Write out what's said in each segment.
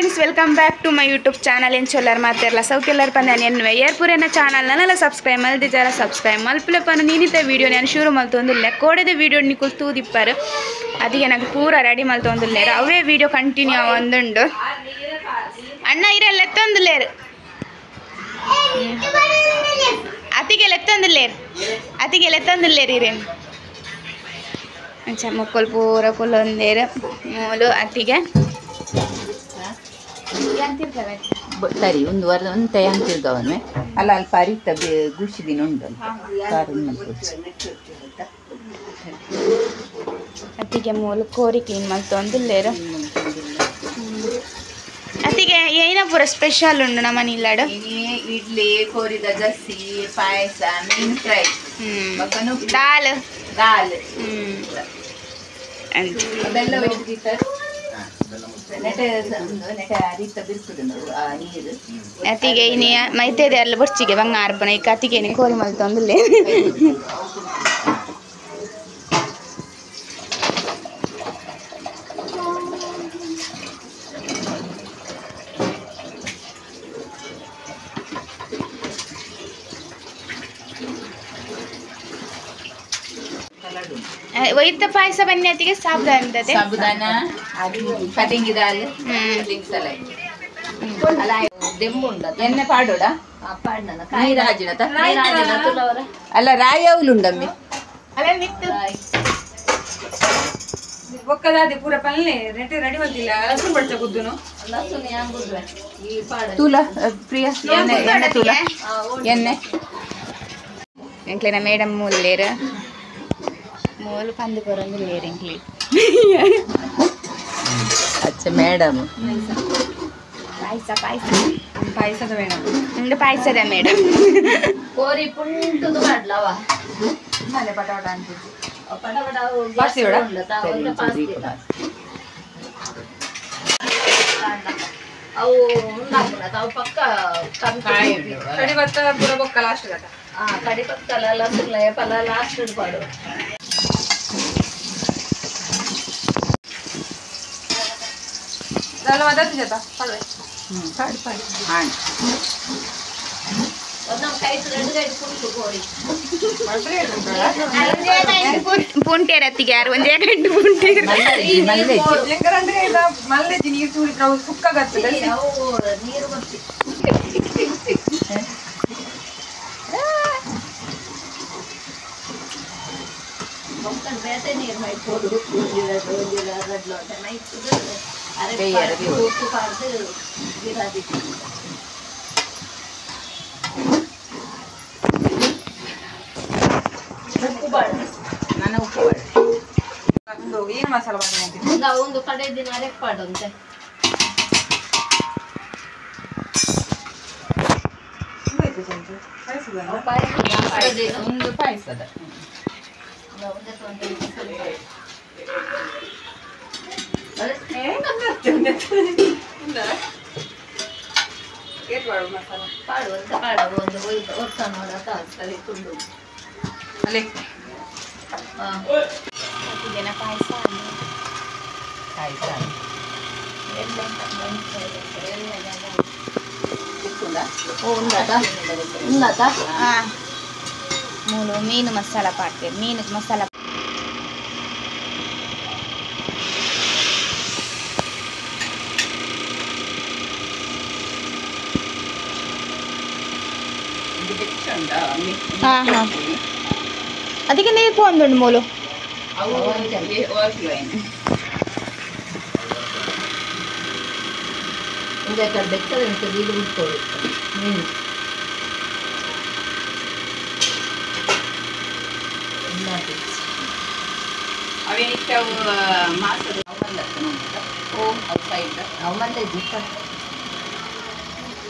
Friends, welcome back to my YouTube channel. ಎಂಚೊಲ್ಲರ್ ಮಾತೆರ್ಲ ಸೌಕೆಲ್ಲರ್ ಪಂದ ಎನ್ನುವೆ ಏರ್ಪುರೇನ channel ನನ್ನಲ್ಲ subscribe ಮಲ್ದಿಜಾರ subscribe ಮಲ್ಪುಲೆ ಪನ ನೀನಿತ video ನಾನು ಶುರು ಮಲ್ತೊಂದುಲ್ಲೆ ಕೋಡೆದ ವೀಡಿಯೋ ನಿಕುಲ್ ತೂದಿಪ್ಪರು ಅದಕ್ಕೆ నాకు ಪೂರ ರೆಡಿ ಮಲ್ತೊಂದುಲ್ಲೇರು ಅವೇ ವೀಡಿಯೋ ಕಂಟಿನ್ಯೂ ಒಂದುಂಡು ಅಣ್ಣ ಇರಲ್ಲ ಎತ್ತೊಂದುಲ್ಲೇರು ಅತಿಗೆ ಎತ್ತೊಂದುಲ್ಲೇರು ಅತಿಗೆ ಎತ್ತೊಂದುಲ್ಲೇರು ಇರೇನು ಅಂಚ ಮೊಕ್ಕಲು ಪೂರ ಕುಲ್ಲೊಂದೇರು ಮೂಲು ಅತಿಗೆ ಸರಿ ಒಂದು ವಾರ ಒಂದು ತಯಾನ್ ಅಲ್ಲ ಅಲ್ಪ ಅರಿತ ಗುಡ್ಸಿ ದಿನ ಉಂಟು ಅತ್ತಿಗೆ ಮೂಲು ಕೋರಿ ಕ್ಲೀನ್ ಮಲ್ತೊಂದುಲ್ಲೇರು ಅತ್ತಿಗೆ ಏನ ಪೂರ ಸ್ಪೆಷಲ್ ಉಂಡು ನಮ್ಮ ಇಲ್ಲಾಡು ಇಡ್ಲಿ ಕೋರಿದ ಗಸಿ ಪಾಯಸ ಮೀನು ಫ್ರೈ ದಾಲ್ ದಾಲ್ ಬೆಲ್ಲ ಅತ್ತಿಗೆ ಇನಿ ಮೈತೇದೆ ಅಲ್ಲ ಬೊರ್ಚಿಗೆ ಬಂಗಾರಪನ ಈ ಕತ್ತಿಗೆ ಕೋರಿ ಮಲ್ತೊಂದುಲ್ಲೆ ವೈದ್ಯ ಪಾಯಸ ಬನ್ನಿ ಅತ್ತಿಗೆ ಸಾಬುದಾನ ಸಾಬುದಾನ ಪಟಿಂಗಿ ದಾಲ್ ಎಣ್ಣೆ ಪಾಡೋಡ ಅಲ್ಲ ರಾಯಿ ಅವಲುಂಡಮ್ಮಿ ತೂಲ ಪ್ರಿಯ ಎಣ್ಣೆ ತೂಲ ಎಣ್ಣೆ ಎಂಕ್ಲೆನ ಮೇಡಮ್ ಮೂಲ್ಲೇರು ಮೂಲು ಪಂದು ಕೊರೊಂದುಲ್ಲೇರು ಎಂಕ್ಲೆ ಅಚ್ಚ ಮೇಡಮ್ ಪಾಯಸ ಪಾಯಸ ಪಾಯಸದ ಮೇಡಮ್ ಉಂಡು ಪಾಯಸದ ಮೇಡಮ್ ಕೋರಿ ಪುಂಟುದು ಮಾಡ್ಲವ ಮನೆ ಪಟಪಟ ಅಂತಿತ್ತು ಪಟಪಟ ಅವು ಉಂಡಾಪುನ ಅವು ಪಕ್ಕ ಕಡಿ ಭತ್ತ ಪೂರ ಬೊಕ್ಕ ಲಾಸ್ಟ್ ಗತ ಕಡಿ ಭತ್ತ ಲಸುಲ ಪಲ ಲಾಸ್ಟ್ ಪಾಡು ಪುಂಟೇರ್ ಅತ್ತಿಗೆ ಯಾರು ಒಂದೇ ಗಂಟು ಪುಂಟೇರು ನೀರು ಬರ್ತಿ ಬೇತೆ ನೀರು ಮೈಪೋಡು ಉಪ್ಪು ಪಾಡ್ದು ಗಿರಾದಿತ್ತು ಉಪ್ಪು ಪಾಡು ನಾನು ಉಪ್ಪು ಪಾಡು ಏನು ಮಸಾಲ ಮಾಡಿ ನಾವು ಒಂದು ಕಡೆ ದಿನ ಅರೆಕ್ ಪಾಡುಂತೆ ಒಂದು ಪಾಯಸದ ಪಾಯಸ ಪಾಯಸ ಮೂಲು ಮೀನು ಮಸಾಲ ಪಾಡ್ತೇವೆ ಮೀನು ಮಸಾಲ ಅದಕ್ಕೆ ನೀರು ಒಂದುಂಡು ಮೂಲು ಮೀನು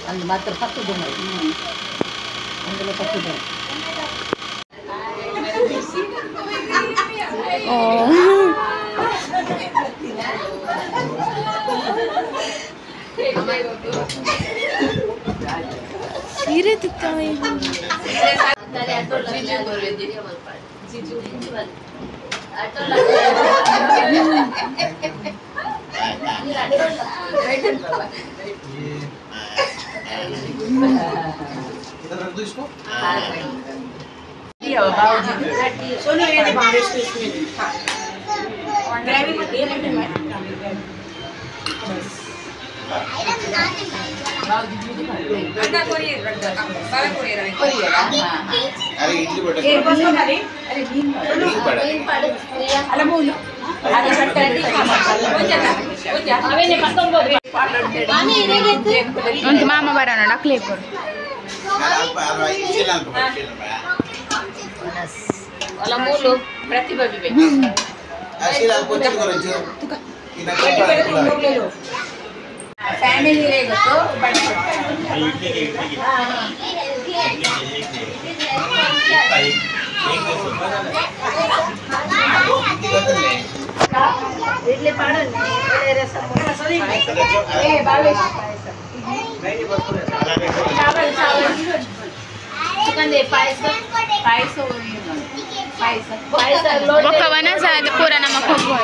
ಅಂದು ಮಾತ್ರ ಪತ್ತದು అందులో పట్టుదల इधर रख दो इसको। सोनू ये भावेश को इसमें हां ग्रेवी मत ये मत अन्ना कोरियर रख दो बाबा कोरियर कोरियर हां अरे इडली बटा ये बस खाली अरे बीन पड़ा अला मूल अरे ಒಂಜಾ ಒಂಜಾ ಅವೇನೆ 19 ಮಾಮಿ ಇದೇಗೆತ್ತು ಒಂದು ಮಾಮ ಬರೋಣ ಡಕ್ಲೆ ಕೊಡು ಅಲ್ಲ ಮೂಲು ಪ್ರತಿಭಾ ಬಿಬೆ ಫ್ಯಾಮಿಲಿ ಗೊತ್ತು इडली पाडो ए बावेश चावल चावल चिकन पायस पायस पायस पायस ಬೊಕ್ಕ ವನಸ ಅದು ಪೂರ ನಮ್ಮ ಕೊಬ್ಬು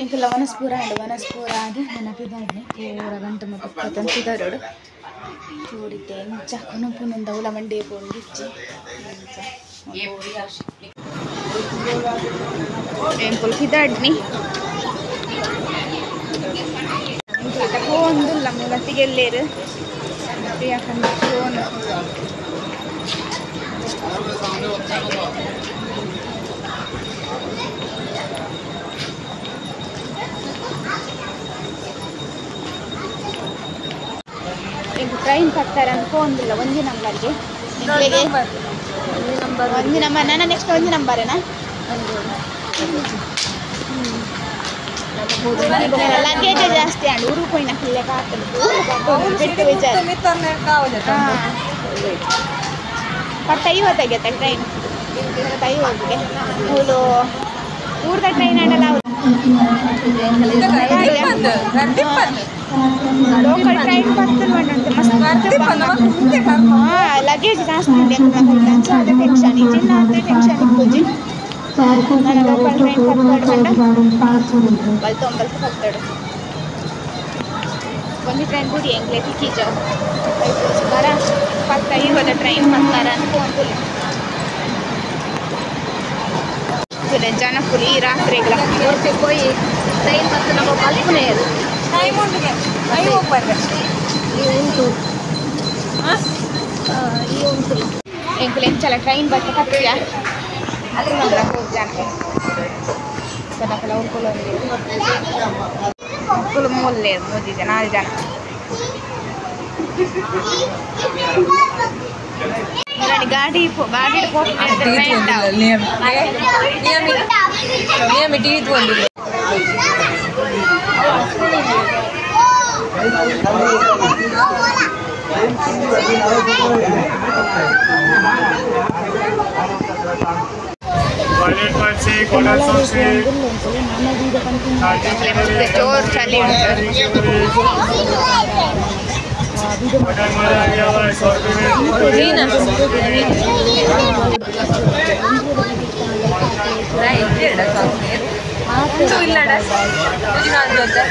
ಎಂಕಲ ವನಸ್ಪೂರ ಅಂಡ್ ವನಸ್ಪೂರ ಅದು ನನ್ನ ಪಿದಾಡ್ನೆ ಪೂರ ಗಂಟೆ ಮಟ್ಟ ತಂತಿದಾರೋಡು ಚೂಡಿತೆ ಇಂಚ ಕೊನಪುನಂದ ಉಲ ಮಂಡಿ ಪೋಂಡಿಚ್ಚಿ ಎಂಕುಲು ಪಿದಾಡ್ನಿ ಒಂದುಲ್ಲ ಮೂಲತ್ತಿಗೆಲ್ಲೇರು ಯಾಕಂದ್ರೆ ಫೋನ್ ಈಗ ಟ್ರೈನ್ ಪತ್ತಾರೆ ಅಂತ ಫೋನ್ ಇಲ್ಲ ಒಂಜಿ ನಂಬರ್ಗೆ ಒಂಜಿ ನಂಬರ್ ನನ್ನ ನೆಕ್ಸ್ಟ್ ಒಂಜಿ ನಂಬರೇನಾ ಲಗೇಜ್ ಜಾಸ್ತಿ ಅಂಡ್ ಊರು ಪೋಯಿನ ಕಿಲ್ಲೆಕ ಆತಂಡು ಬಿಟ್ಟು ವಿಚಾರ ಪತ್ತ ಐವತ್ತಾಗೈತೆ ಟ್ರೈನ್ ಐವತ್ತಿಗೆ ಮೂಲು ಊರ್ದ ಟ್ರೈನ್ ಆಡಲ್ಲ ಲೋಕಲ್ ಟ್ರೈನ್ ಬರ್ತದೆ ಮಸ್ತ್ ಲಗೇಜ್ ಜಾಸ್ತಿ ಉಂಟು ಅದೇ ಟೆನ್ಷನ್ ಈ ಚಿನ್ನ ಅದೇ ಟೆನ್ಷನ್ ಇಪ್ಪುಜಿ ಲೋಕಲ್ ಟ್ರೈನ್ ಪತ್ತಾಡು ಬಲ್ತೊಂಬಲ್ತು ಪತ್ತಾಡು ಒಂಜಿ ಟ್ರೈನ್ ಗುಡಿ ಎಂಗ್ಲೆ ತಿಕ್ಕಿಜಾವು ಬರ ಪತ್ತ ಇರುವುದ ಟ್ರೈನ್ ಪತ್ತಾರ ಅನ್ಕೊಂತಿಲ್ಲ ಜನ ಫುಲ್ ಈ ರಾತ್ರಿಗಳ ಪೋಯಿ ಟ್ರೈನ್ ಪತ್ತ ನಮ್ಮ ಮಲ್ಪುನೆ ಟೈಮ್ ಉಂಟು I ಹೋಗ್ಬಾರ್ದು ಈ ಉಂಟು ಈ ಉಂಟು ಎಂಕುಲು ಎಂಚಲ ಟ್ರೈನ್ ಬತ್ತ ಪತ್ತಿಯ ಜನ ಉಂಕುಲು ಮೂಲೆ ಮೂಜಿ ಜನ ನಾಲ್ ಜನ ಗಾಡಿ ಗಾಡಿ ಟಿವಿ ತಗೊಂಡಿಲ್ಲ ಜೋರ್ ಚಳಿ ಇಲ್ಲ.